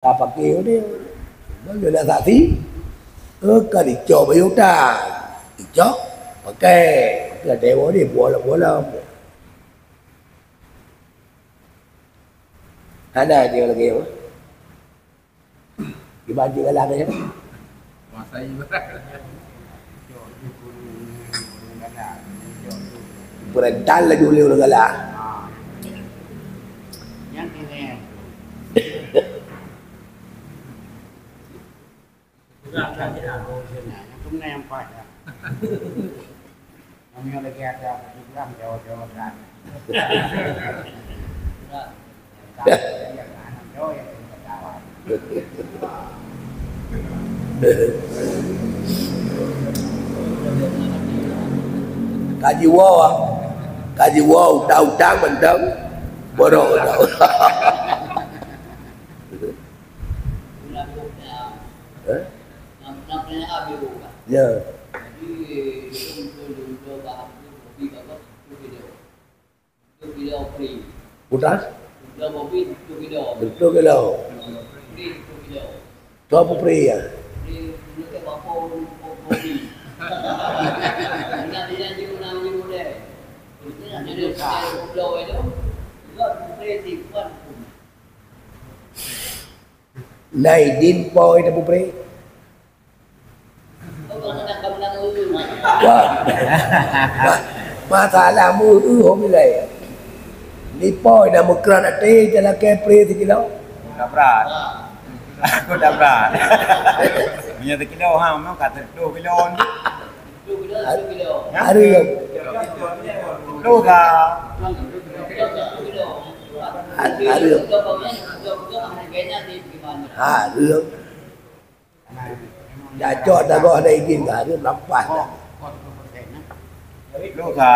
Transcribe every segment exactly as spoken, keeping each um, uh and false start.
Ka pakai udeh. Bagi nak saksi. Eh, ka dicok bayu utang. Dicok, pakai. Pakai dewa ni, bola-bola. Hana dia lagi apa? Dibanding galak dia. Masa ini. Berental laju oleh orang galak. Yang kena. Yang kena yang pas. Kami lagi ada program jauh-jauh kan. Kaji woe, kaji woe utang-utang mantong borok. Eh? Ya. Putra? Betul kilo. Tuan Putri ya. Nai din poi Teungku Pre. Wah. Ma-, masalah meu-eu hom ilai. Lipoi na meukrat até jalakée pre sikilo. Dah brat. Aku dah brat. Punya sikilo ha, memang kata dua kilo ni. Hareuem. Dua ka. Hareuem. Hareuem. Jacok dagoh ada izin ka, hareuem lampas dah. Dua ka.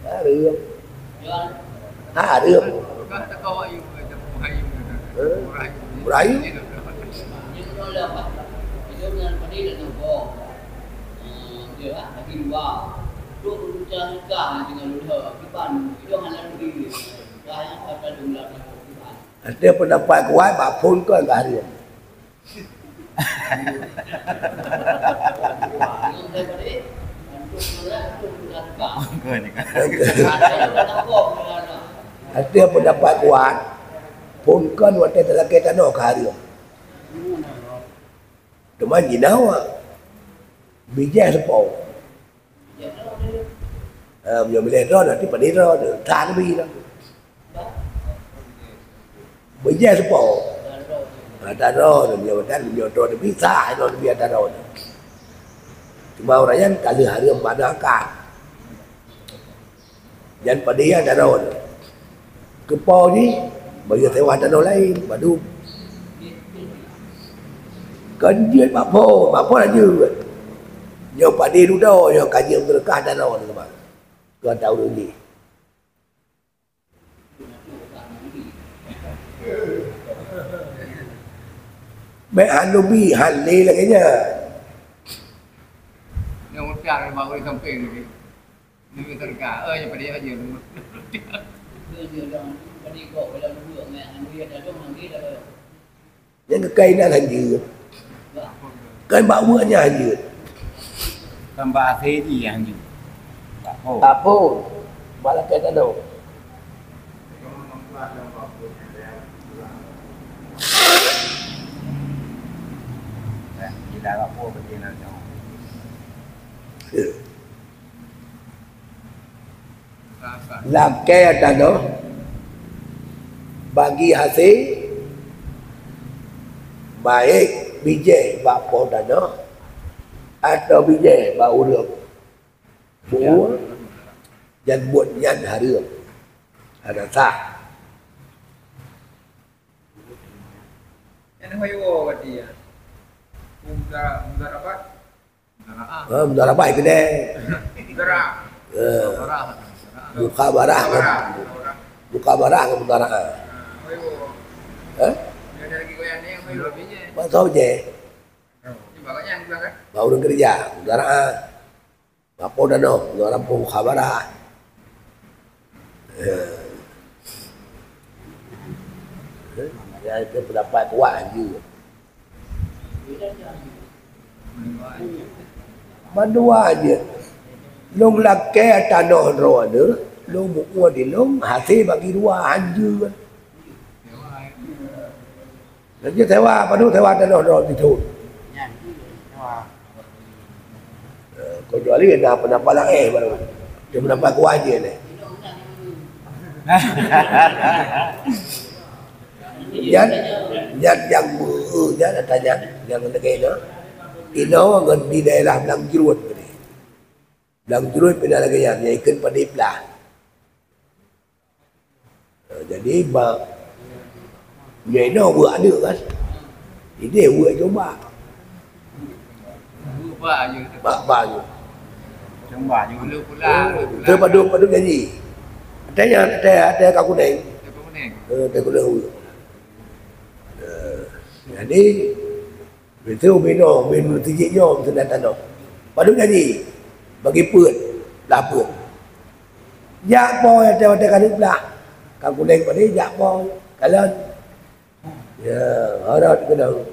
Hareuem. Hareuem. Eh? Merayu? Ada pendapat kuat, bak phon kon ka hareuem. Ada pendapat kuat, phon kon watée talakée tanoh ka hareuem. Teuma jinoe bijéh seupôt. Eh, meunyoe milék droeneuh, nanti padé droeneuh, that neubi lah. Beujeuet seupôt. Ata droeneuh, meunyoe that, meunyoe droeneuh neubi, sah droeneuh neubi ata droeneuh. Cuma ureueng nyan ka lheueh hareuem bak aneuk angkat. Nyan padé ata droeneuh. Keupo jih, bagi sewa tanoh laén, padum. Kon jeuet bak phon, bak phon hana jeuet. Nyoe padé dudoe, nyoe ka jeuet meuseudeukah tanoh teuma. Keu ata ureueng jih. Bèk hana neubi, han lé lagèe nyan. Nyang ucang bak ureueng sampéng tadi. Neubi teuka, eh, nyang padé aja. Nyang keukai inan han jeuet. Kan bak ueh nyan han jeuet. Kan bak akhé jih han jeuet. Bak phon. Bak phon. Bak lakèe tanoh. Eh, gila bak phon beuti nan nyoe. Ya. Lakèe tanoh bagi hasé, baik bijèh bak po tanoh atau bijèh bak ureueng buet, dan buet nyan hareuem, hana sah. Nyan hai woe berarti ya. Mudara-, mudarabat. Mudaraah. Ha, mudarabat keudeh. Mudara. Ya. Mudaraah. Mukhabarah. Mudara. Mukhabarah ngon mudaraah. Hai woe. Ha? Ada lagi goyang ni, hai woe. Mak kau je. Ini bagaknya yang bilang kan? Bak ureueng keureuja, mudaraah. Bak po tanoh, ngon rampoh mukhabarah. Eh. Nyan keuh peundapat kuat hanjeuet. Mandua jeuet. Lôn lakée tanoh droeneuh, lôn mu'ue di lôn, hasé bagi dua hanjeuet. Laju sewa, padub sewa tanoh droe sithon. Eh, kecuali na peundapat laén baru. Dia peundapat kuat jeuet lé. Nyan, nyan nyang meu-, nyan ata nyan, nyang lagée nyoe. Inoe ngon di daerah Blang Jruen tadi. Blang Jruen pih na lagée nyan, nyang ikheun padé plah. Ha, jadi, ba, nyoe inoe weuek aneuk kan. Idéh weuek cuba. Bak ba nyoe. Cuba nyoe. Teupadub, padub janji. Até nyan, até, até ka kunéng. Eh, até kunéng weuek. Eh, jadi, Beutôi ubé nyoe, ubé meutijik nyoe meusinan tanoh. Padub janji, bagi peuet, blah peuet. Jak po watée-watée ka neublah. Ka kunéng padé jak po, kalon. Ya, harot keunong.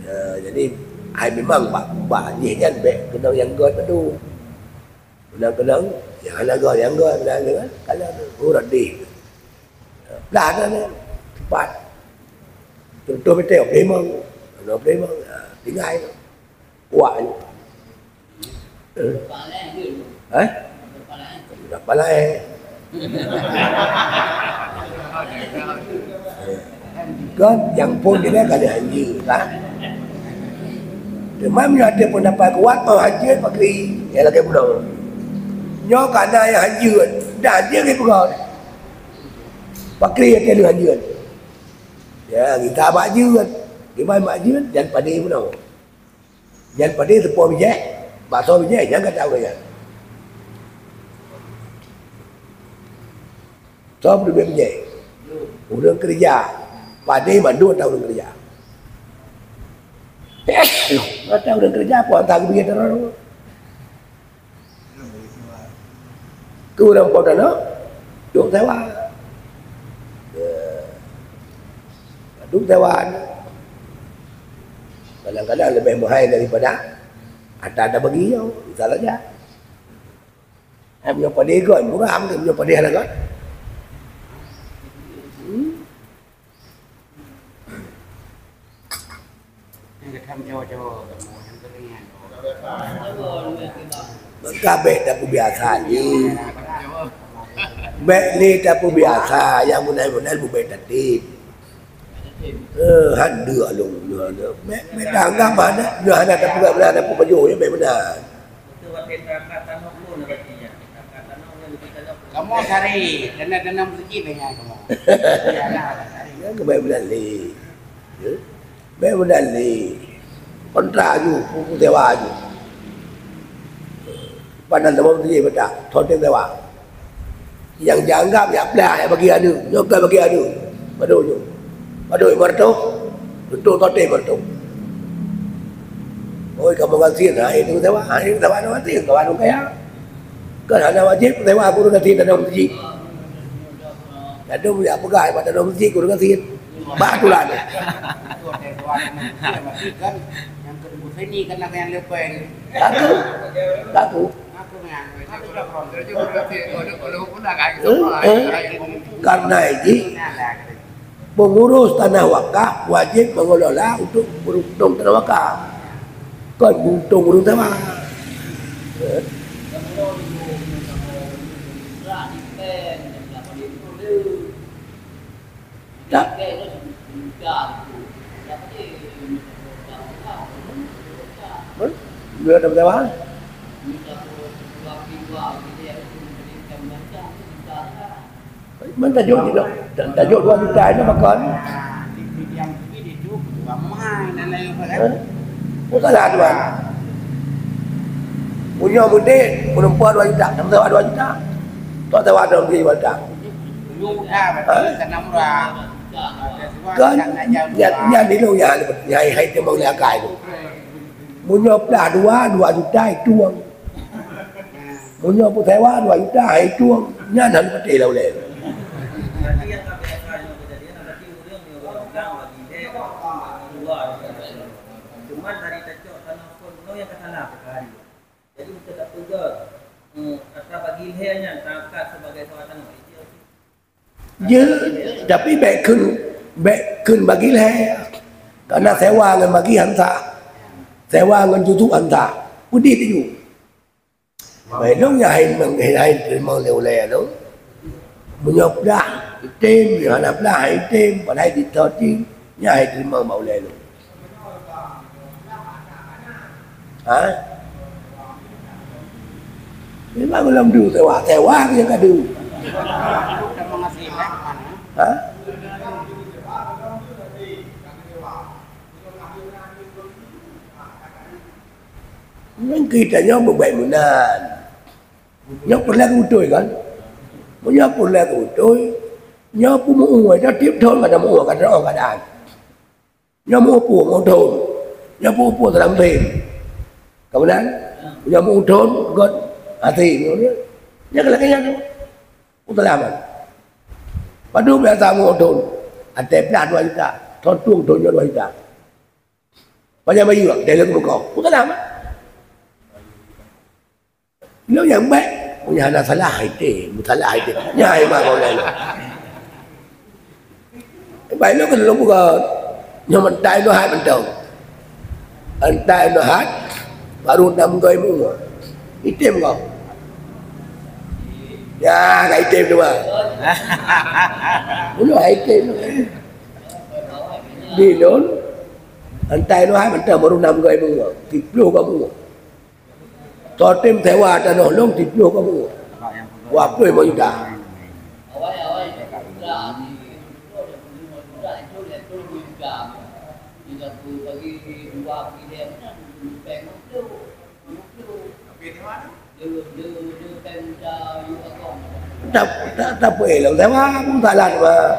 Ya, jadi, hai memang bak, bak jih nyan bék keunong nyang göt padub. Keunong-keunong, nyang hana göt, nyang göt, keunong-keunong, kalon, urot deh. Blah na, na, teumpat. Contoh beutôi, Obrimong. Obrimong, ha, tinggai. Kuat. Eh? Eh? Berapa lah, eh? Kan, nyang phon dia kan ada hanjeuet, kan? Teuma meunyoe ada pendapat kuat, oh, hanjeuet pakri. Ya, lagée bunoe. Nyoe kana nyang hanjeuet. Dah hanjeuet lagée peugah. Pakri nyang keuneuk hanjeuet. Ya, kita bak jeuet. Kiban bak jeuet, jan padé bunoe. Jan padé teupo bijéh, bakso bijéh, nyang gata ureuëng nyan. Soe peuteubiet bijéh? Ureuëng keureuja. Padé mandum ata ureuëng keureuja. Ata ureuëng keureuja, peue ata geubiyeu droe. Keu ureuëng po tanoh, duek sewa. Ya. Duek sewa. Kadang-kadang leubeh meuhai daripada ata tabagi nyoe, misal saja. Eh, meunyoe padé göt, murah mungken meunyoe padé hana göt. Hmm. Maka bék tapeubiasa jih. Bék lé tapeubiasa, nyang meunan-meunan beubék tatem. Eh, han deuek lôn nyoe, nyoe. Bék, bék tanggam hana, nyoe hana tapeugah meunan, hana peupajoh, ya bék meunan. Kamoe sari, dana-dana meuseujid banyak kamoe. Iya, nah, sari. Ya, keubai bulan lé. Ya. Bai bulan lé. Kontra aju, buku sewa aju. Pandang teuma meuseujid beutah, hotel sewa. Nyang jianggap, ya, plah, ya, bagi aneuk. Nyoe ka bagi aneuk. Padum nyoe. Padum lima ratus. Untuk tote bertu. Oi, kamoe gasien, hai, itu sama, hai, itu sama, itu sama, itu kaya. Kan hana wajib sewa guru gasien dan masjid. Jadi, ya, peugah, pada dalam masjid, guru gasien. Bah, aturan. Aku, aku. Eh, eh. Karena ini, pengurus tanah wakaf wajib mengelola untuk beruntung tanah wakaf. Kon beruntung ureuëng sama. Eh. Tak. Hah? Dua ratus berapa? Mana tajuk ni dah? Tajuk dua juta ni makan. Hah? Bukanlah dua. Punya mudik, menempuh dua juta, sama dua juta. Tak tahu ada orang dua juta. Kan, nyan, nyan di lu ya, ya, hai timbang ni akai tu. Meunyoe plah dua, dua juta itu. Meunyoe peusewa dua juta itu. Nyan han patéh lah ulèe. Cuman dari tacok tanoh kon, nyoe nyang ka salah keu hari. Jadi, untuk tapeugah, eh, atra bagi lhèe nyan taangkat sebagai sewa tanoh. Jeuet, tapi bèk kheun, bèk kheun bagi lhèe. Karena sewa ngon bagi han sah. Sewa ngon jutuk han sah. Udép ju. Baik, lôn nyan hai, hai, hai teurimong lé ulèe lôn. Meunyoe plah, item, meunyoe hana plah, item, padahai di thot jih, nyan hai teurimong bak ulèe lôn. Ha? Memang lom du sewa, sewa nyang ka du. Ha? Nyan geutanyoe beubaih meunan. Nyoe peureulèe keu beutôi kan? Meunyoe peureulèe keu beutôi, nyoe peue meu-ueh, tiep thon ka tameu-ueh, ka teu'oh keuadaan. Nyoe meu-ueh peue, meu-ueh thon. Nyoe peu-ueh peue, salam tem. Ka meunan? Nyoe meu-ueh thon, göt, até. Nyoe ka lagèe nyan. Peue salah man? Padum biasa meu-ueh thon. Até plah dua juta. Thon tueng thon nyoe dua juta. Pajan bayeue, dai lôn keu beuko. Peue salah man? Lôn nyang bèk, meunyoe hana salah, hai tem, meusalah hai tem. Nyan hai mak kaulai lôn. Baik lôn keuneuk lôn peugah, nyoe meutai lôn hat mantong. Meutai lôn hat, baru nam goi mu. Item kau. Ya, ka item tu, Bang. Ulôn hai tem. Di lôn, meutai lôn hat mantong, baru nam goi mu. Siploh goi mu. Totem sewa tanoh lôn siploh kamoe. Dua ploh limong juta. Tak, tak, tak apa, eh, lôn sewa pun salah, Bang.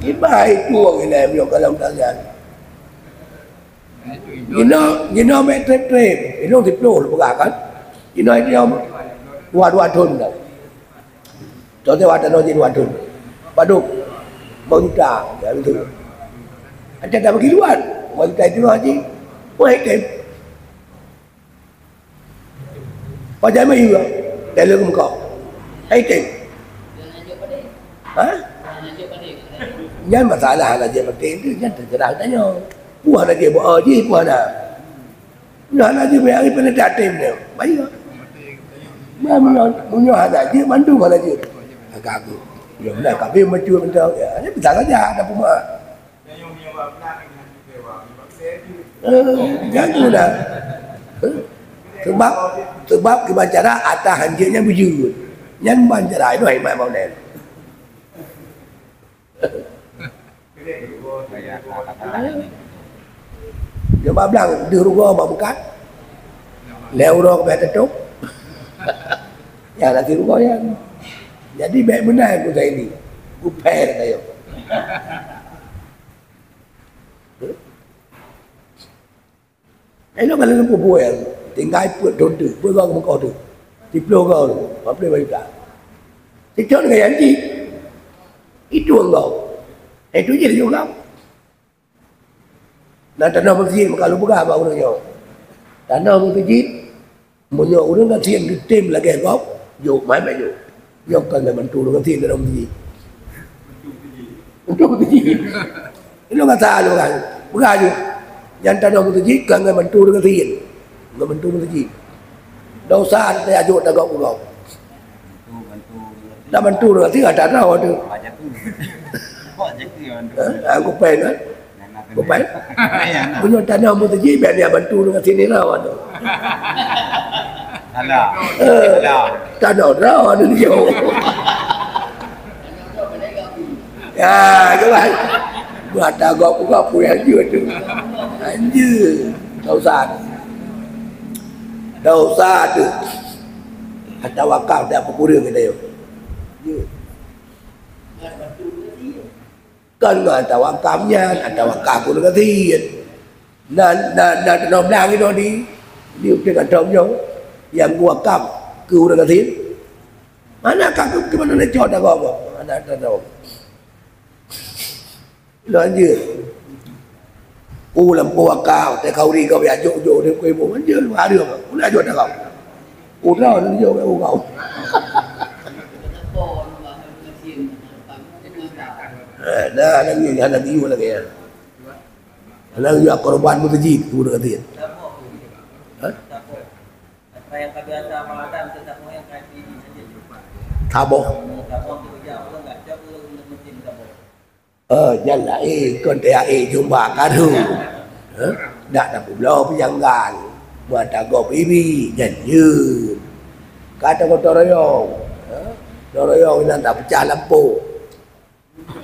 Kiban itu orang ilai meunyoe kalau tak jalan. Jinoe, jinoe mè trép-trép. Ilôn siploh lôn peugah kan. Jinoe, jinoe dua, dua thon dah. Contoh, dua thon, jinoe dua thon. Padum? Lima juta. Ya, betul. Ada tak bagi luar? Lima juta itu haji. Wah, item. Pajan mah iya. Dalam muka. Hai tem. Ha? Nyan masalah hana jeuet patéh tu, nyan teuserah tanyoe. Peue hana jeuet bak jih, peue hana. Nyan hana jeuet bak ari peuneudah tem nyoe. Baik. Meunyoe, meunyoe hana jeuet, mandum hana jeuet. Agak aku. Ya, beuna kafé macut mantong. Ya, bisa saja ada peuma. Eh, nyan tu dah. Sebab, sebab kiban cara ata hanjeuet nyan beujeuet. Nyan ban cara itu hai mak model. Coba bilang, deuh rugoe bak meukat. Lhèe uroe ka bèk teutôp. Ya, lagèe rugoe nyan. Jadi, bèk meunan ku Zaini. Ku pèh kayok. Inong ka lheueh peubuet, tinggai peuet thon teuk, peuet goe keu meukoh teuk. Siploh goe, dua ploh lima juta. Sithon ngon janji. Itu enggau. Itu jadi juga. Na tanoh meuseujid, maka lôn peugah bak ureueng nyoe. Tanoh meuseujid, Meunyoe ureueng gasien geutem lagèe gob, jok, mai bèk jok. Nyoe kon lé bantu ureueng gasien dalam meuseujid. Untuk meuseujid. Ilôn gata lôn peugah. Peugah jok. Nyan tanoh meuseujid kon ngon bantu ureueng gasien. Ngon bantu meuseujid. Dosa teuka jok tagob keu gob. Dak bantu ureueng gasien ata droe tu. Bukan. Bukan. Meunyoe tanoh meuseujid, biar dia bantu dengan sini lah, waduh. Salah. Eh, salah. Tanoh droe tu dia. Ya, tu kan. Buat tagok buka pun anjur tu. Anjur. Tak usah. Tak usah tu. Kata wakaf dah pukul dia kata dia. Ya. Kan ngon ata wakaf nyan, ata wakaf keu ureueng gasien. Na, na, na tanoh blang inoe di, di uteueng atau nyoe nyang geuwakaf keu ureueng gasien. Mana ka keu, keu mana neucok ata gob? Mana ata gob? Lanjut. Oh, lampôh akal, teuka ureueng kau jak jok-jok di kubu. Lanjut, hareuem. Ulak jok dah kau. Udah, lanjut kat kau. Eh, dah, lagi, hana lagi, lagi, ya. Hana lagi, korban meuseujid, tu dah kata. Ha? Saboh. Oh, nyan laén, kon teuh aé jumba karu. Hah? Dak tapeubloe peujanggal. Mata gob ibi, nyan jeuet. Ka teuka toroyong. Hah? Toroyong inan tapeucah lampôh.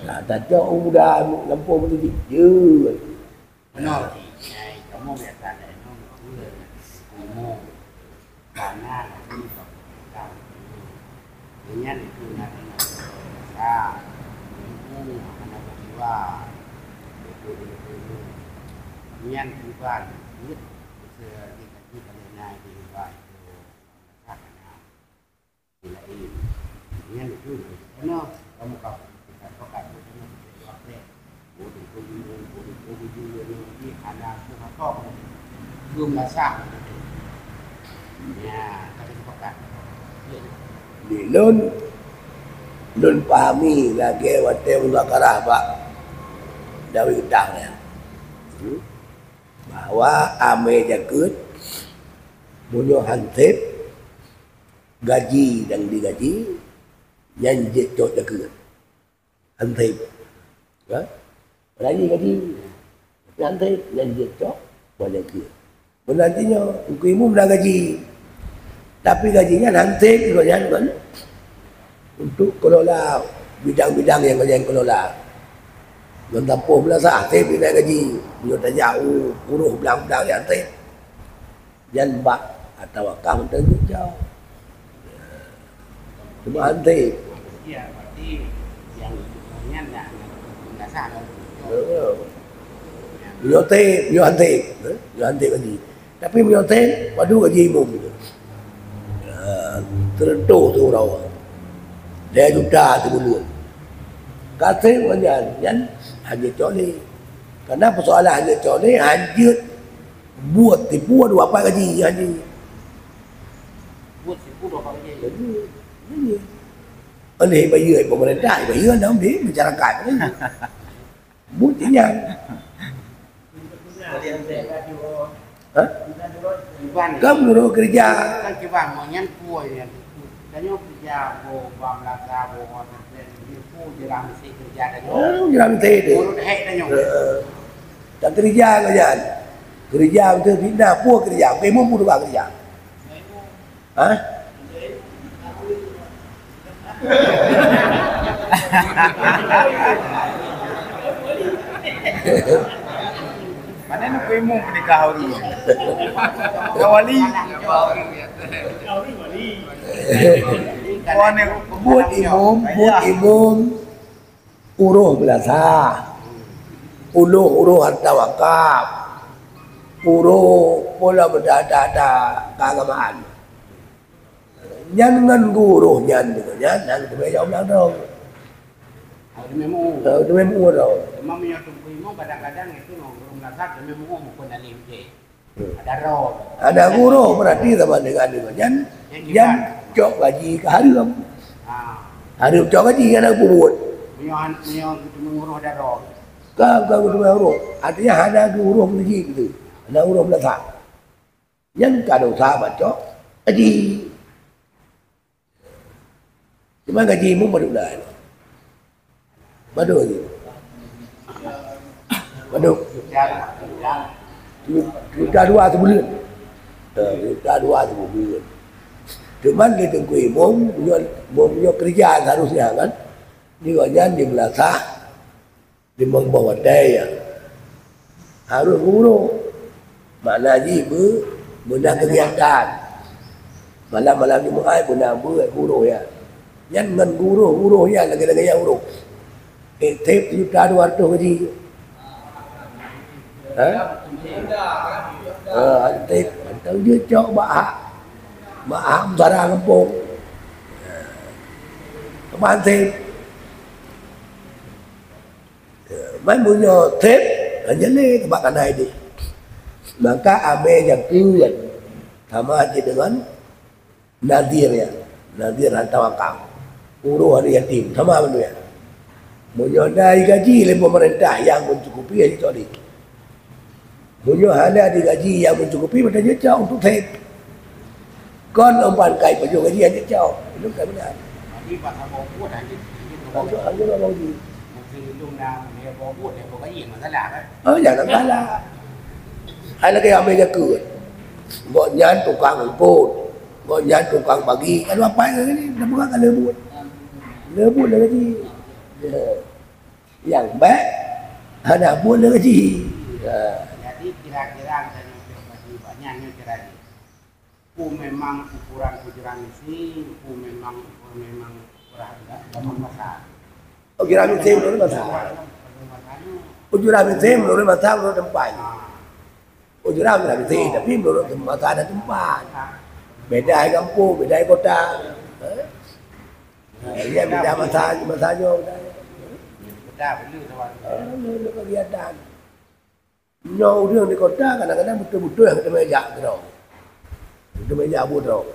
Nah, tacok u muda lampôh meutuju. Jeuet. Meunoe, hai, kamoe biasa lé, nyoe meutuju. Kamoe. Karena lagi bak pemerintah. Dengan itu nanti biasa. Ilmu akan ada jiwa. Itu ilmu. Nian kiban, duit, bisa dikaji kali naik di luar itu. Karena Laén. Nyan itu, keunoe kamoe ka, ka, ka, ka, Ya, ka sepakat. Di lôn, lôn pahami lagèe watèe muzakarah bak Dawi Utang nyan. Hmm? Bahwa amé jakeuet, meunyoe hansép, gaji nyang digaji, nyan jeuet cok jakeuet. Hansép. Ha? Padahai gaji. Tapi hansép, nyan jeuet cok, buat jakeuet. Meunan jih nyoe, Teungku Imum na gaji. Tapi gaji nyan hansép, gobnyan kan untuk kelola bidang-bidang nyang gobnyan kelola. Ngon tampôh meulasah, hansép na gaji. Meunyoe tajak u uroh blang-blang, nyan hansép. Nyan bak atawa kah mantong jeuet cok. Cuma hansép. Iya, berarti yang nyan dah, dah sah lah. Heeh. Nyoe hansép, nyoe hansép. Eh, nyoe hansép lagi. Tapi meunyoe hansép, padum gaji imum. Ah, teureuntoh tu uroe. Lhèe juta sibuleuen. Ka hansép ngon nyan, nyan hanjeuet cok lé. Karena persoalan hanjeuet cok lé, hanjeuet Buet tipu dua pat gaji, gaji. Buet tipu dua pat gaji. Gaji, gaji. Oleh bayeue pemerintah, bayeue nam di masyarakat. Buet nyan. Ha? Kan meunurot kerja. Kan kiban, nyan puai nyan. Tanyoe kerja, bo bang laka, bo hotel, bo jerang mesti kerja tanyoe. Eh, jerang mesti tu. Urut hek tanyoe. Eh, eh. Tak kerja kau jangan. Kerja betul fitnah, pun kerja. Oke, mu pun tukang kerja. Ha? Mana nak pergi mu menikah hari ni? Kawali. Buet imum, buet imum, uroh meulasah, uroh, uroh harta wakaf, uroh pola beda-beda keagamaan. Nyan ngon guru nyan, nyan, nyan teumé jaweueb nyan dong. Teumé mu. Teumé mu dong. Teuma meunyoe teungku imum kadang-kadang itu ngon guru meulasah teumé mu mukon alim je. Ada roh. Ada guru berarti sama dengan, dengan nyan, nyan cok gaji ka hareuem. Ha. Hareuem cok gaji, hana peubuet. Meunyoe, meunyoe meurunoe ada roh. Ka, ka guru roh. Artinya hana guru meuji gitu. Hana guru meulasah. Nyan ka dosa bak cok gaji. Cuma gaji imum padum bulan. Padum gaji. Padum. Juta dua sibuleuen. Eh, juta dua sibuleuen. Cuman di teungku imum, nyoe, nyoe kerja seharusnya kan. Di gobnyan di meulasah. Limong boh watèe ya. Harôh geuuroh. Makna jih beu-, beuna keugiatan. Malam-malam Jumaat beuna beuet geuuroh ya. Nyan ngon geuuroh, geuuroh nyan lagèe-lagèe nyang uroh. Eh, trép sijuta dua ratus gaji. Ha? Ha, trép. Mantong jeuet cok bak hak. Bak hak musara gampông. Teuma trép. Man meunyoe sép, hana lé bak kana idéh. Maka amé nyang keue sama cit deungon nadhir nyan. Nadhir han tawakal. Uroe aneuk yatim, sama bandum nyan. Meunyoe na gaji lé peumeurintah nyang mencukupi, hana cocok lé. Meunyoe hana digaji nyang mencukupi, maka nyoe cok untuk sép. Kon umpan kai pajoh gaji hana cok. Itu kan benar. Jadi, bak saboh buet hana, hana Maksud, hana lom gaji. Mungkin itu na, dia bawa buet, dia bawa gaji, masalah kan? Oh, jangan salah. Hai lagèe amé jakeuet. Gobnyan tukang eungkôt. Gobnyan tukang bagi. Kalau apa yang ini, dah bukan kan lebut. Lebut dah gaji. Ya. Yang baik, hana buet lé gaji. Ha. Jadi, kira-kira misalnya untuk baju banyak ni kira ni. Ku memang ukuran ujuran isi, ku memang, ku memang ukuran enggak, enggak masalah. Ujuran isi menurut masalah. Ujuran isi menurut masalah, menurut tempat. Ah. Ujuran ujuran isi, tapi menurut masalah dan tempat. Ah. Beda gampông, beda kota. Ha? Ha, iya, beda masa, masa nyoe. Beda, beda, kawan. Ha, nyoe, nyoe kegiatan. Nyoe ureueng di kota kadang-kadang beutôi-beutôi hana teumé jak keudroe. Hana teumé jak buet droe.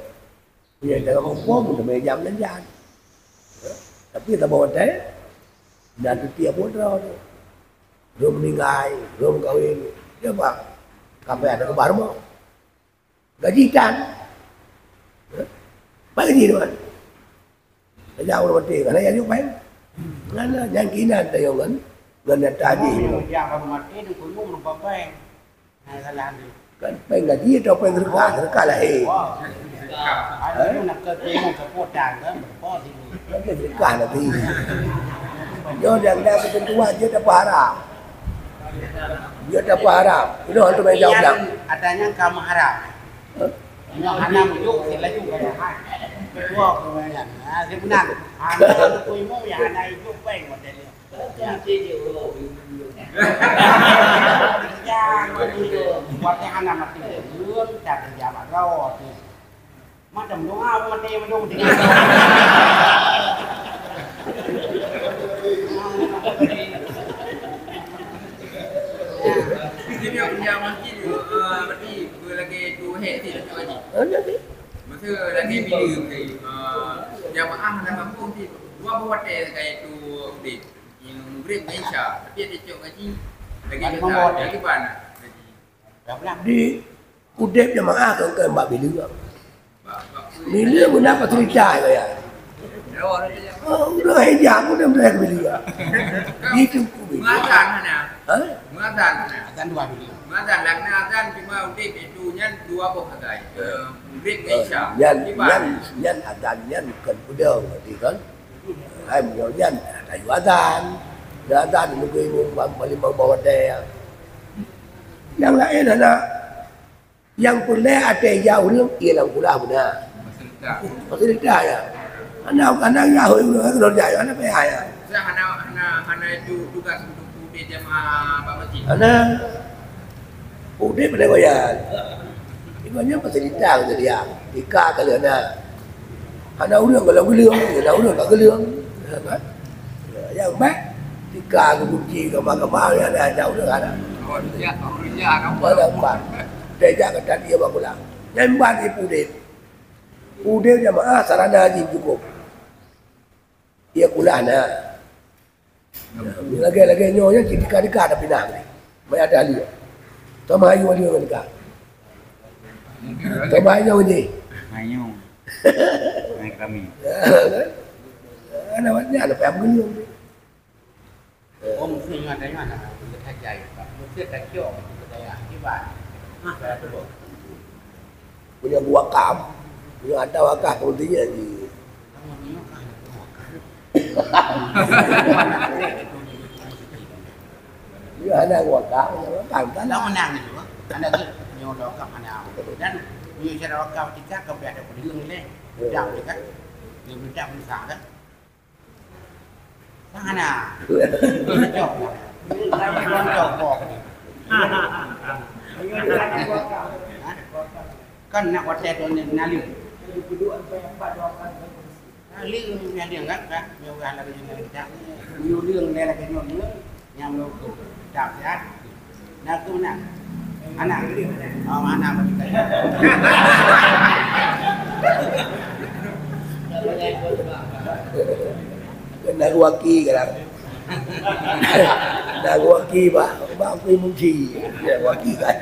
Iya, dalam kampung hana teumé jak beulanjan. Ha? Tapi saboh watèe, dan tuti buet droe tu. Ureueng meuninggai, ureueng meukawen. Dia bak, kapai ada keubah rumoh. Gaji tan. Hah? Pat gaji tu kan? Saja ureueng maté, kan ya jok péng. Ngan lah, nyang kinan tayong kan. Ngan nyata jih. Ureueng jak baru maté, dan kunyueng meurubah péng. Nah, salah tu. Kan péng gaji atau péng sedekah? Sedekah lahé. Wah. Ada tu nak ke kunyueng ke potang kan, berapa sini. Kan sedekah nanti. Nyoe nyang na keutentuan jeuet apa haram. Jeuet apa haram. Inoe hantu main jawab dah. Ada nyang ka meuharam. Nyoe hana meujuk, si laju ka meuhai. Ketua pengurus. Ha, si meunan. Hana meukuimu, ya hana ijuk péng model nyoe. Ya. Ya, watèe hana mati, belum tak kerja mak droe. Macam doa mati, macam doa. Jadi, aku yang mungkin, eh, berarti, berlagak tu, hek, sih, macam ni. Masa lagi bila, eh, jamaah dalam kampung, sih, dua buah hotel kayak tu, deh. Yang Maghrib dengan Isya. Tapi ada cok gaji, lagi Balik besar, mampu, lagi banyak gaji. Dah pulang. Di Udép jamaah kan, kan bak bila. Bila guna apa cerita saya? Oh, udah hijab, udah mulai bila. Itu ku bila. Mengazan mana? Ha? Mengazan mana? Azan dua bila. Mengazan, lah kena azan cuma Udép itu nyan dua boh azan. Eh, Maghrib dengan Isya. Nyan, nyan, nyan azan nyan bukan peudong, berarti kan? Hai, meunyoe nyan, tayu azan. Dah azan, nunggu imum, bang, paling bang bawah deh. Nyang laén hana. Nyang peureulèe até ija ureueng, ie lam kulah beuna. Fasilitas. Fasilitas, ya. Hana, hana ija ureueng, hana keudroe jai, hana payah, ya. Saya hana, hana, hana itu tugas untuk, untuk dia jamaah bak masjid. Hana. Udép pada goyan. Ibannya fasilitas kejadian. Tika kali hana. Hana ureueng kalau geuleueng, hana ureueng ka geuleueng. Ya kan? Ya, yang baik. Tika geukunci kama-kama, ya, ada, ada ureueng hana. Orang dia, orang dia, orang Pada empat. Dia jaga tadi abang pulang. Nyang empat di Udép. Udép jamaah sarana jih cukup. Ia kulah na. Lagèe-lagèe nyoe nyan cit tika-tika tapi nah ni. Banyak ada ahli. Sama ayu ada orang tika. Sama ayu ni. Ayu. Naik kami. Anak ni ada payah mengenyum ni. Oh, mungkin ada yang ada. Mungkin ada yang ada. Mungkin ada yang ada. Mungkin ada yang ada. Punya wakaf, punya ada wakaf, kepentingan ni. Dia ada wakaf, ada wakaf, tak Nak nak. Menang ni, Pak. Anda tu, nyoe dah wakaf mana? Dan, nyoe cara wakaf kita, kau biar ada pedulung ni. Ya. Dah, dia kan? Dia minta pengusaha, kan? Hana. Cok. Cok, cok. Kan nak watèe tu ni, naleueng. Naleueng, naleueng kan, kan? Nyoe ureueng lagèe nyoe, naleueng. Nyoe ureueng lagèe nyoe, naleueng. Nyang loko. Dak siat. Nah, tu nah. Anak. Oh, anak bagi saya. Kena waki kan. Dah waki bah, bah aku muji. Ya, waki kan.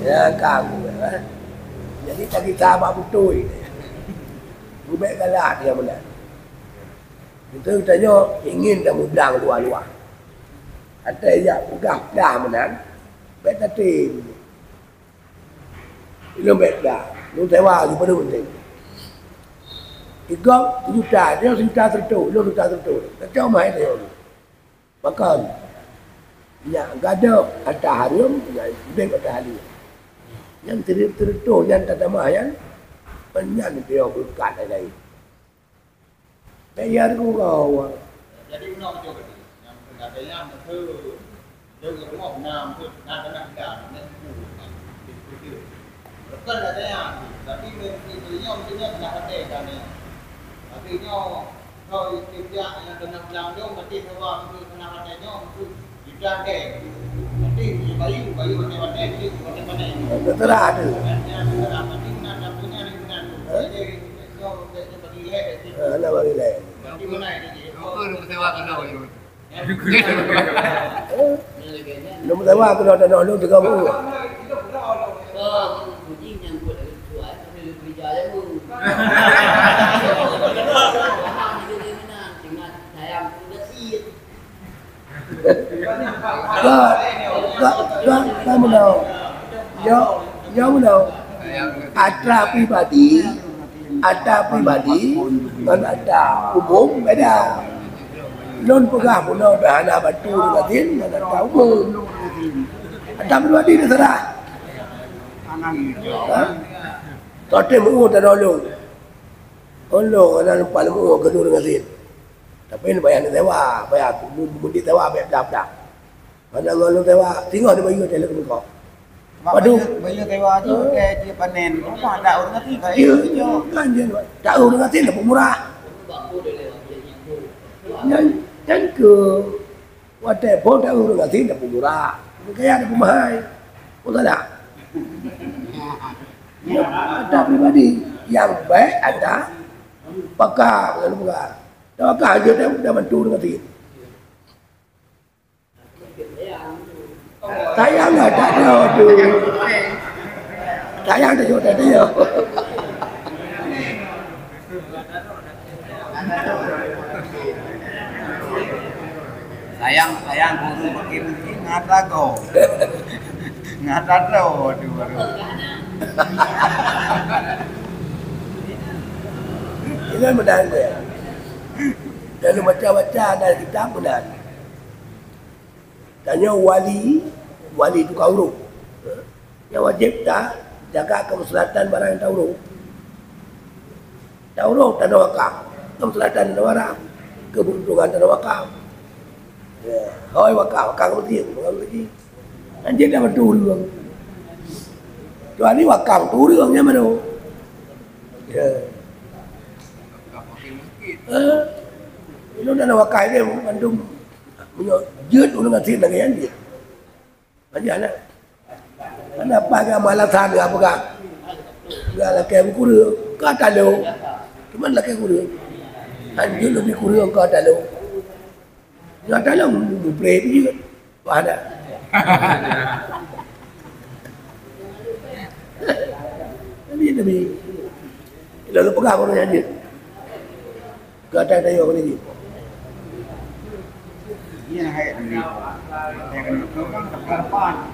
Ya, kamu, eh. Jadi, tak kita abang beutôi. Ubek galak dia meunan. Kita, kita nyoe ingin dah mudang luar-luar. Kata ya, peugah peugah meunan. Bek tatim. Ilong bek peugah. Ilong sewa lagi baru penting. Igong sejuta, dia sejuta seratus, ilong sejuta seratus. Kacau mai dia. Makan. Nyak gadoh ata hareuem, nyak udeb ata halal. Nyan teureutôh nyan tatamah nyan, nyan teuh beureukat laén. Bayar gurau. Jadi, meunoe beutôi tadi. Nyang meukeunong teuh, jeuet rumoh na meukeunong, na tanah blang, na buku. Buku tu. Bukan dak tanya, tapi bagi beliau mesti dah ada kan. Tapi nyoe, kalau tiap nyang tanah blang tu, mesti sewa mesti tanah ada nyoe, mesti dipakai. Mesti bayu, bayu pakai-pakai, mesti pakai-pakai. Terserah tu. Yang terserah, mesti nak dapurnya di mana tu. Jadi, nyoe, nyoe bagi leh. Ah, nak bagi leh. Bagi mana ini? Apa nak sewa kalau? Lôn meusewa keunoe tanoh lôn tiga puluh. Ka, ka, ka, ka meunoe. Nyoe, nyoe meunoe. Atra pribadi, atra pribadi ngon atra umum beda. Lôn peugah bunoe beh hana bantu deungon zin ngon atra umum. Atra pribadi teuseurah. Ha? Totem u tanoh lôn. Ulôn hana lumpah leumo keu deungon zin. Tapi bayar sewa, bayar meundi sewa beh bla-bla. Mana ngon lôn sewa, singoh di bayeue teh lôn kok. Waduh. Bayeue sewa jih, eh, dia panen. Rumah dak ureueng ngerti, baik. Iya, iya, kan dia. Tak ureueng ngerti dah pemurah. Nyan, nyan ke watèe phôn tak ureueng ngerti dah pemurah. Kaya dah pemahai. Pun salah. Ya, ada pribadi yang baik ada pakar, lalu pakar. Tak pakar aja dah, dah bantu ureueng ngerti. Sayang lah, tak ada tu. Sayang tu juga tak ada. Sayang, sayang, guru makin, makin ngat lagoe. Ngat lagoe, aduh, aduh. Ini meunan dia. Lalu baca-baca dalam kitab meunan. Tanyoe wali, wali tukang urôh. Nyang wajéb ta jaga keuseulamatan barang nyang ta urôh. Ta urôh tanoh wakaf, keuseulamatan tanoh wakaf, keberuntungan tanoh wakaf. Ya, hôi wakaf, wakaf keumeuseujid, wakaf keumeuseujid. Kan jeuet dak bantu ureueng. Kecuali wakaf tu ureueng nyang baru. Ya. Eh, ilôn tanoh wakaf dia mandum. Meunyoe jeuet ureueng gasien lagèe nyan jeuet. Pajan na. Kenapa gak malasan gak peugah? Gak lakèe beukureueng, ka talo. Cuman lakèe kureueng. Hanjeuet leubeh kureueng ka talo. Ka talo, beupreh jeuet. Wah, dah. Nabi, Nabi. Lalu peugah baru nyan jeuet. Gata dayuh ni. Iya, hai ni. Saya kena tukang depan.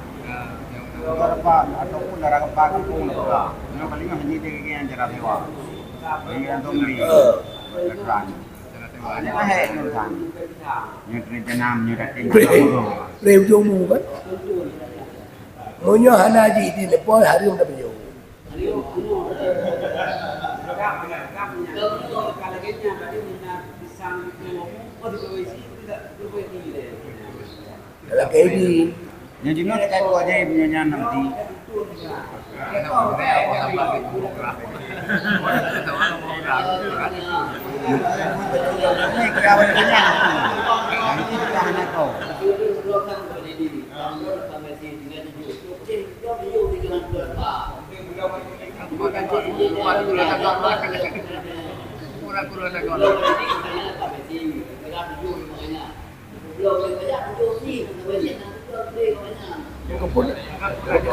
Depan ataupun darah gempa kampung depan. Yang paling hanya dia yang jalan lewat. Yang tu beli. Depan. Hanya hai ni kan. Yang kerja enam, yang datang. Boleh ujung mu kan? Meunyoe hana jih di leupoi hareuem tapeujeuet. Lakèe di. Nyan jinoe lakèe dua jai meunyoe nyan nanti.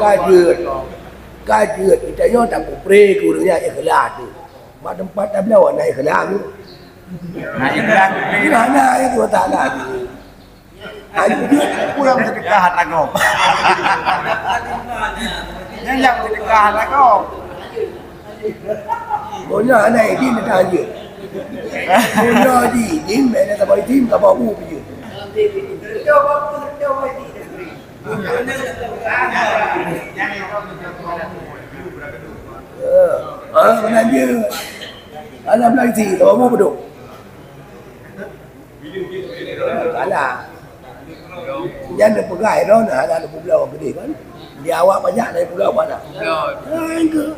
Ka jeuet, ka jeuet, geutanyoe tapeupreh keu ureueng nyang ikhlas teuh. Bak teumpat tabloe na ikhlas teuh. Na ikhlas. Na, na, itu masalah teuh. Anjeuet kurang seudeukah atra gob. Nyan nyang seudeukah atra gob. Meunyoe hana idin, dak anjeuet. Meunyoe ji idin, bèk na saboh idin, saboh bu pih jeuet. Eh, ah, meunan jeuet. Hana beulangsi, saboh bu beudôh. Salah. Nyan neupeugah droeneuh hana neupeubloe keudeh kan? Di awak banyak na peubloe bak na. Bloe. Ha, engkeu.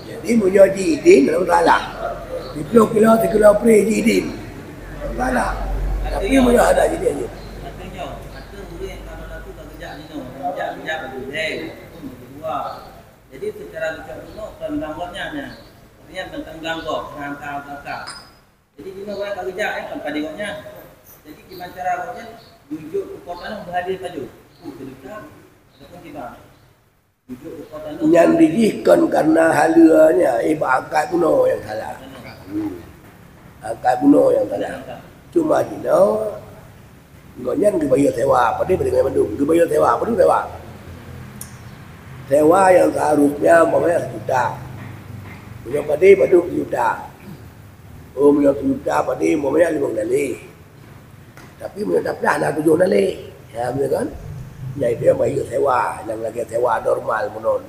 Jadi, meunyoe ji idin, hana masalah. Siplôh kilo, sikilo preh ji idin. Hana masalah. Tapi meunyoe hana ji idin, Artinya, kata ureueng nyang ka meulaku ka geujak nyoe, geujak, geujak, geujak, pun keudua. Jadi, seucara geucok bunoe kon lam gobnyan nyan. Artinya, teuntang lam gob, rangka-rangka. Jadi, jinoe ureueng ka geujak, eh, kon padé gobnyan. Jadi, kiban cara gobnyan, geujok keu po tanoh beuhadé pajoh. Keu seudeukah, ataupun kiban. Geujok keu po tanoh. Nyan dijih kon kareuna haleue nyan, eh, bak angkat bunoe nyang salah. Hmm. Angkat bunoe nyang salah. Cuma jinoe, Gobnyan geubayeue sewa, padé bak deungon mandum. Geubayeue sewa, padum sewa. Sewa nyang seharusnya umpamanya sejuta. Meunyoe padé padum sejuta. Oh, meunyoe sejuta padé umpamanya limong daleh. Tapi meunyoe taplah na tujoh daleh. Ya, betul kan? Nyan itu nyang bayeue sewa, nyang lagèe sewa normal bunoe.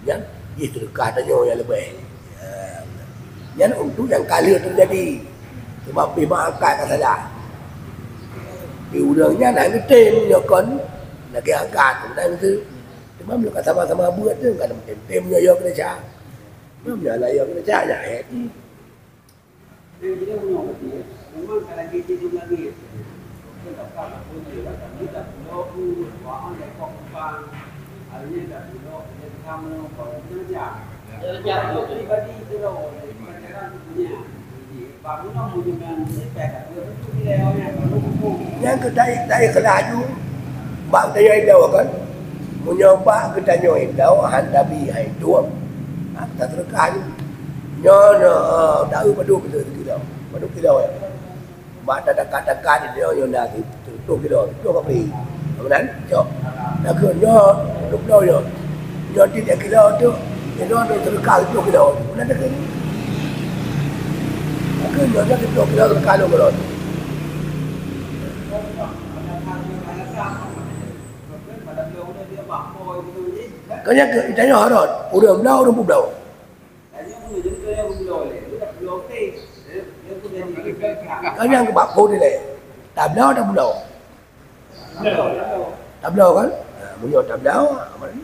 Nyan jih seudeukah tanyoe nyang leubeh. Ha, nyan untuk nyang ka lheueh teujadi. Teuma pih meuangkat ka salah. Di ureueng nyan hana geutem nyoe kon lagèe angkat, meunan kheueh. Teuma meunyoe ka sama-sama beuet tu, ka tem-tem nyoe yo keuneuk cak. Meunyoe hana yo keuneuk cak, nyan hèk jih. Nyang keutai-tai keulaju bak geutanyoe idau kan. Meunyoe bak geutanyoe idau han tabi hai tueng, ha, taseudeukah ju. Nyoe, nyoe, taeu padum kilo, padum kilo ya. Bak tadaka-daka di nyoe, nyoe na siplôh kilo, siplôh ka bri. Meunan, cok. Takheun nyoe, siplôh kilo nyoe. Nyoe tiep kilo tu, nyoe tu seudeukah siplôh kilo. Meunan takheun. Takheun nyoe, nyoe siplôh kilo seudeukah lôn keulôn. Kon nyan keuh, geutanyoe harôh, ureueng bloe, ureueng peubloe. Ka nyang bak phôn ilèe. Tabloe, tabloe. Tabloe kan? Ha, meunyoe tabloe,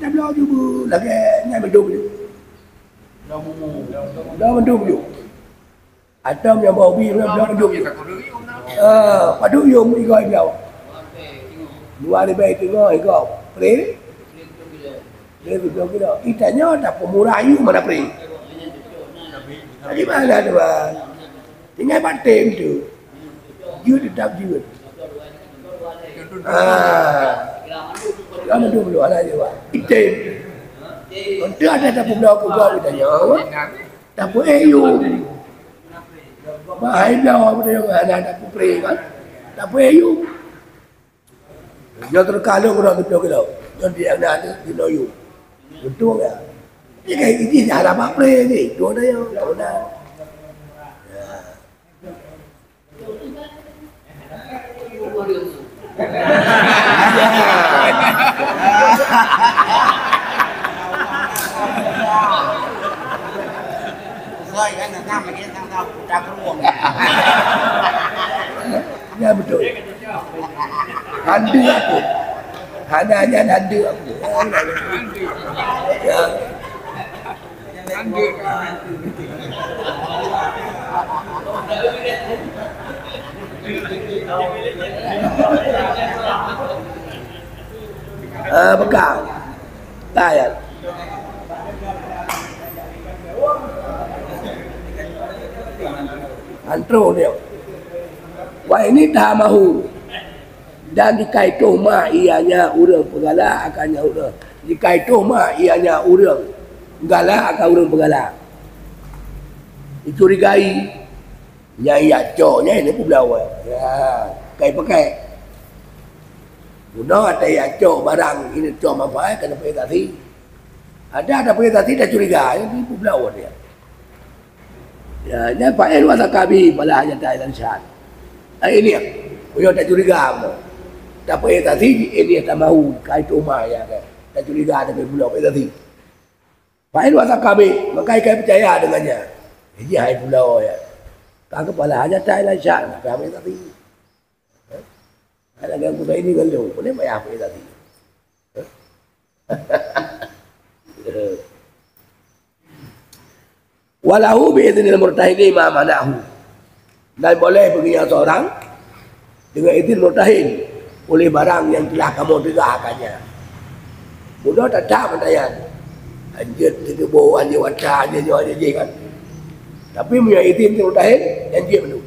tabloe ju bu lagèe nyan mandum ju. Tabloe mandum ju. Atau meunyoe bak ubi, tabloe mandum ju. Ha, padum yum igoe bloe. Dua ribèe teungoh igoe. Preh. Lhèe siplôh kilo. Geutanyoe tapeumurah yum hana preh. Di mana tu, Bang? Tinggai bak tem tu. Jeuet teutap jeuet. Ah. Ka mandum dua lah je, Bang. Item. Untuk ada tapeubloe keu gob geutanyoe, Bang. Tapeuéh yum. Bak hai bloe geutanyoe hana tapeupreh kan. Tapeuéh yum. Nyoe teuka lôn keudroe siplôh kilo. Nyoe di na di noyueng. Untung ya. Ini kan ini dah lama pre ni. Dua dah ya. Tahu dah. Ya. Soe kan datang lagi datang tahu dah keruang. Ya betul. Hana deuh aku. Ada aja ada. Ya. Ah, pegang. Tayat. Antro dia. Wa in ittahamahu. Dan jikaitoh ma ianya ureuëng peugala akan nyan ureuëng. Jikaitoh ma ianya ureuëng gala akan ureuëng peugala. Dicurigai, nyan ijak cok, nyan ini peubloe. Ya, kai pakai. Bunoe ata ijak cok barang ini cok manfaat kena pakai saksi. Ada, ada pakai saksi dah curiga, ini peubloe dia. Ya, nyan fa in wasaqa bihi fala hajata ila syahid. Ah, ini, meunyoe tacuriga kamoe. Tapakai saksi, ini tamahu, kai teuma ya kan. Tacuriga tapi bunoe pakai saksi. Fa in wasaqa bihi, maka ikai peucaya dengan nyan. Jadi hai pulo ya. Ka kepala hajat tai la syak, tapi amai saksi. Ada ganggu saya ini gelo, boleh payah pakai saksi. Walahu bi idznil murtahini ma mana'ahu. Dan boleh bagi nyan seorang dengan izin murtahin oleh barang yang telah kamoe cegah akan nyan. Mudah tak tak meunan. Anjeut teutuboh, anjeut wata, anjeut nyoe, anjeut jih kan. Tapi meunyoe izin murtahin, nyan jeuet mandum.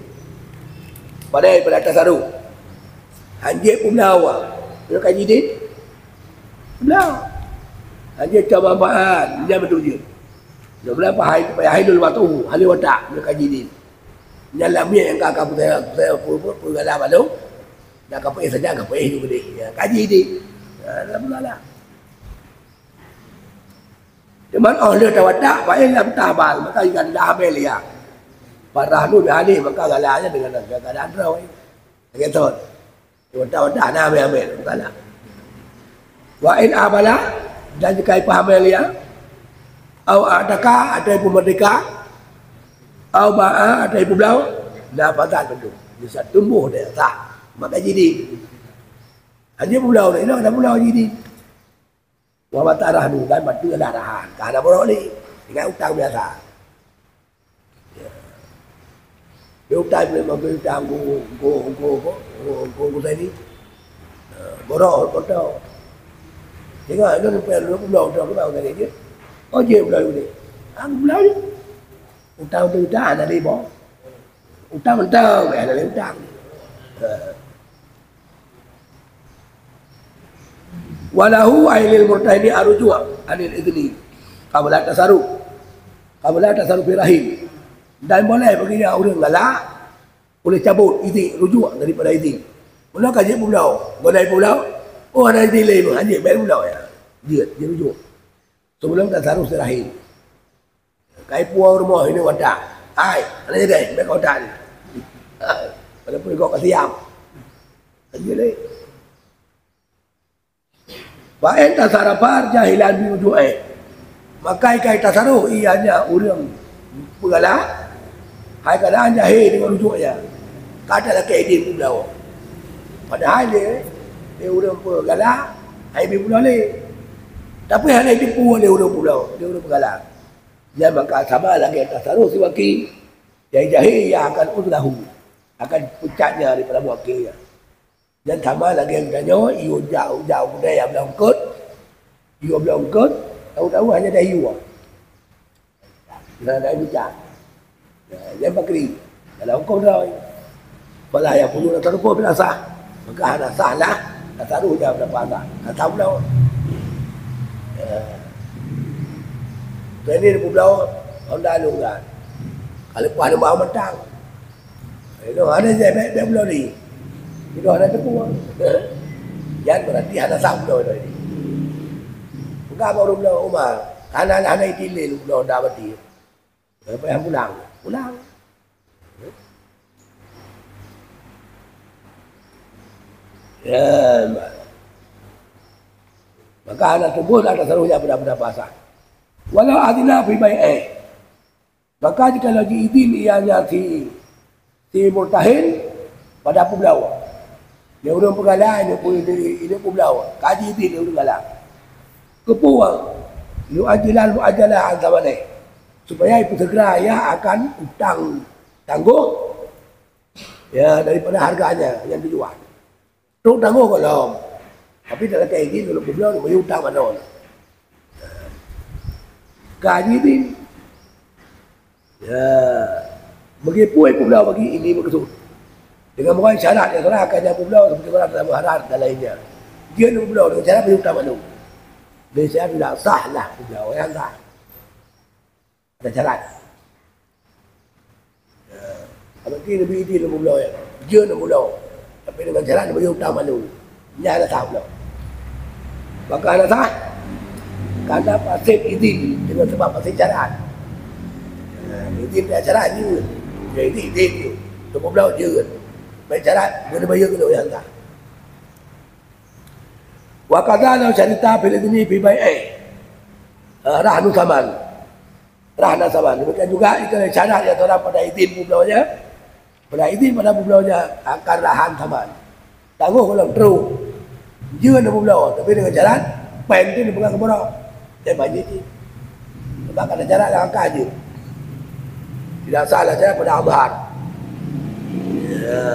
Padahai pada tasaruf. Anjeut peubloe, nyoe ka jidin. Peubloe. Anjeut cok manfaat, nyan mandum jeuet. Nyoe bulan pahai, payah hai lôn waktu, hana watak, nyoe ka jidin. Nyan lamiet nyang ka, ka peuteuk, peuteuk, peu-, peu-, peugala balong, dan ka peuéh sajan, ka peuéh ju geudeh. Ya, ka jidin. Ya, alhamdulillah. Cuman oh lheueh tawatak, fa in lam tahbal, maka jika tidak hamil ya. Farahnu bi halih, maka gala nyan dengan keadaan droe. Lagèe thon. Wadah-wadah na ambil-ambil, tak nak. Wa in ahbala, dan jika ipah hamil ya, au ataka, atau ipeumerdeka, au ba'a, atau ipeubloe, na fatat beutôi. Bisa tumbuh dia, sah. Maka jadi. Hanya pulau ni, nak ada pulau jadi. Wa mata rahnu, dan bantu adalah rahan. Ka hana borok lé. Ingat utang biasa. Ya. Dia utang boleh mampu utang ku, ku, ku, ku, ku, ku, ku tadi. Ha, borok, borok. Tengok, itu sampai dua puluh, dua puluh tahun tadi je. Oh, je pula ni. Aku pula je. Utang tu utang, ada lima. Utang mentang, eh, ada utang. Ha. Walahu ay lil murtahini arruju' anil idzni qabla tasarruf, qabla tasarrufi rahim. Dan boleh bagi dia ureuëng galak, boleh cabut izin, rujuk daripada izin. Mula ka jeuet pulau, boleh pulau, oh, ada izin lain, hanya baik pulau ya. Dia, dia rujuk. Sebelum tasarruf si rahim. Kai puang rumoh ini wadah. Hai, hana jadi, bèk wadah ni. Walaupun kau ka siap. Kan jadi. Fa in tasarrafa jahilan bi ruju'i. Maka ikai tasarruf ianya ureuëng peugala, hai keadaan jahil dengan rujuk ya. Kata lakèe idin pulau. Padahal dia, dia ureuëng peugala, hai bi pulau lé. Tapi hana itu pun dia ureuëng pulau, dia ureuëng peugala. Nyan maka sama lagèe tasarruf si wakil, nyang jahil nyan akan uzlahu, akan pucatnya daripada wakil nyan. Nyan sama lagèe geutanyoe, iyue jak, jak u keudè, iyue bloe eungkôt, iyue bloe eungkôt, tahu-tahu hana ada iyue. Hana ada iyue jak. Nyan pakri. Dalam huköm droe, bala nyang pujoe na tarumpok bila sah, maka hana sah lah, na taruh nyang dapat sah, na sah bloe. Ya. Jadi dia publoe honda lôn kan. Kalau leupah limong mantang. Itu hana jadi bèk, bèk bloe lé. Itu hana teupeue. Nyan berarti hana sah bloe tadi. Peugah baru bloe uma, hana, hana itin lé bloe honda berarti. Eh, payah pulang. Pulang. Ya, maka hana tuboh lah tasarruf nyan beuda-beuda puasa. Walau azina fi bai'ih. Maka jikalau jiizin ianya si, si murtahin pada publoe. Nyang ureuëng peugala, nyang pu-, nyang peubloe, ka jiidin ureuëng gala. Keupeue? Yu'ajjilan mu'ajjala an tsamanih. Supaya ipeuseugeura yah akan utang tanggoh, ya, daripada harganya nyang dijual. Trok tanggoh gohlom. Tapi dak lakée idin lôn peubloe, lôn bayeue utang manoe. Ka jiidin. Ya, meugeupui peubloe bagi ini meukeusut. Dengan meurunoe syarat nyang salah akan nyang peubloe seperti barang dalam haram dan lainnya. Jeuet peubloe dengan syarat bayeue utang manoe. Dengan syarat tidak sah lah peubloe, nyang sah. Ada syarat. Ya. Berarti Nabi idin lôn peubloe, ya. Jeuet lôn peubloe. Tapi dengan syarat bayeue utang manoe. Nyan hana sah peubloe. Maka hana sah, karena paséh idin dengan sebab paséh syarat. Ya, idin dak syarat jeuet. Ya, idin, idin jeuet. Lôn peubloe jeuet. Baik syarat, keuneuk bayeue keunoe, ya, hana sah. Wa kadza law syarita fil idni fi bai'ih, eh, rahnu tsaman. Rahna tsaman. Demikian juga jika syarat nyang teudapat pada idin peubloe nyan, pada idin pada peubloe nyan akan rahan tsaman. Tanggoh gohlom trok. Jeuet peubloe, tapi dengan syarat péng tu dipeugah keu borok. Dan banjir cit. Sebab kada syarat lam angka jeuet. Tidak sah lam syarat pada azhar. Ya.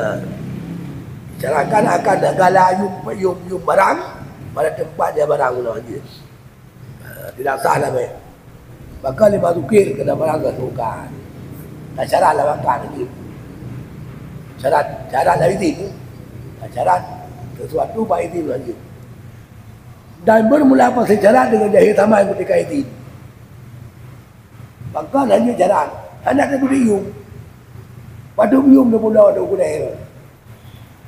Syaratkan akan gala yum, yum, yum barang pada tempat dia barang guna jeuet. Ha, tidak sah lah, baik. Maka lima zukir kena barang geusuka. Tak syarat lah makan lagi. Syarat, syarat lah izin. Tak syarat sesuatu bak izin lagi. Dan bermula paséh syarat dengan jahé tsaman ketika izin. Maka lanjut syarat. Hana teutuléh yum. Padub yum dah pula dah guna.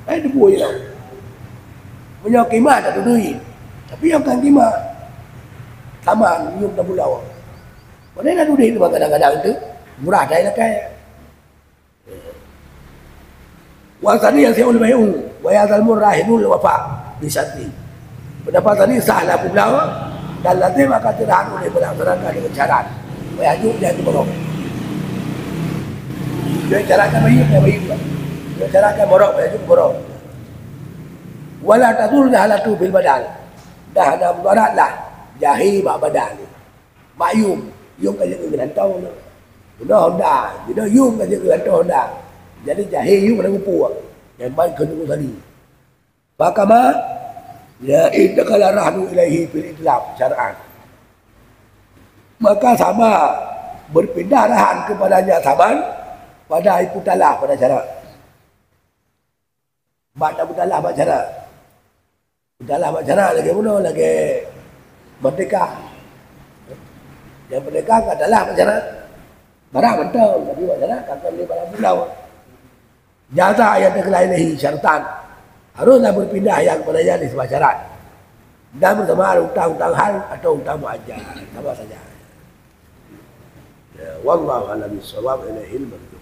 Hai teupeu je lah. Meunyoe kimah tak tuduh. Tapi nyang kan kimah, tsaman, yum dan pulau. Mana nak tuduh tu kadang-kadang tu murah dah lakai. Wa tsani yasihul bai'u wa yalzamur rahinul wafa bi syarti. Pendapat tadi sah lah peubloe dan lazim akan teurahan oleh melaksanakan dengan syarat. Payah jok dia tu borok. Dia syaratkan bayeue, dia bayeue. Dia syaratkan borok, payah jok borok. Wala tadur jahalatu fil badal. Dah ada mudarat lah jahé bak badal. Bak yum, yum ka jeuet keu geulantoe. Jinoe honda, jinoe yum ka jeuet keu geulantoe honda. Jadi jahé yum ada geupeue. Nyang ban keu nunggu tadi. Fakama, ya, intakala rahnu ilaihi fil itlaf syar'an. Maka sama berpindah rahan kepadanya tsaman pada ipeutalah pada syarat. Bak tapeutalah bak syarat. Peutalah bak syarat lagée bunoe, lagée merdeka. Nyang merdeka ka talah bak syarat. Barang mantong, tapi bak syarat ka kon lé barang bunoe. Jaza nyang teukeulai lehi syartan. Haruslah berpindah nyang kepadanya disebab syarat. Dan bersama ada utang-utang hal atau utang muajjal. Sama saja. Ya, wallahu a'lam bishawab, ilaihil marji'.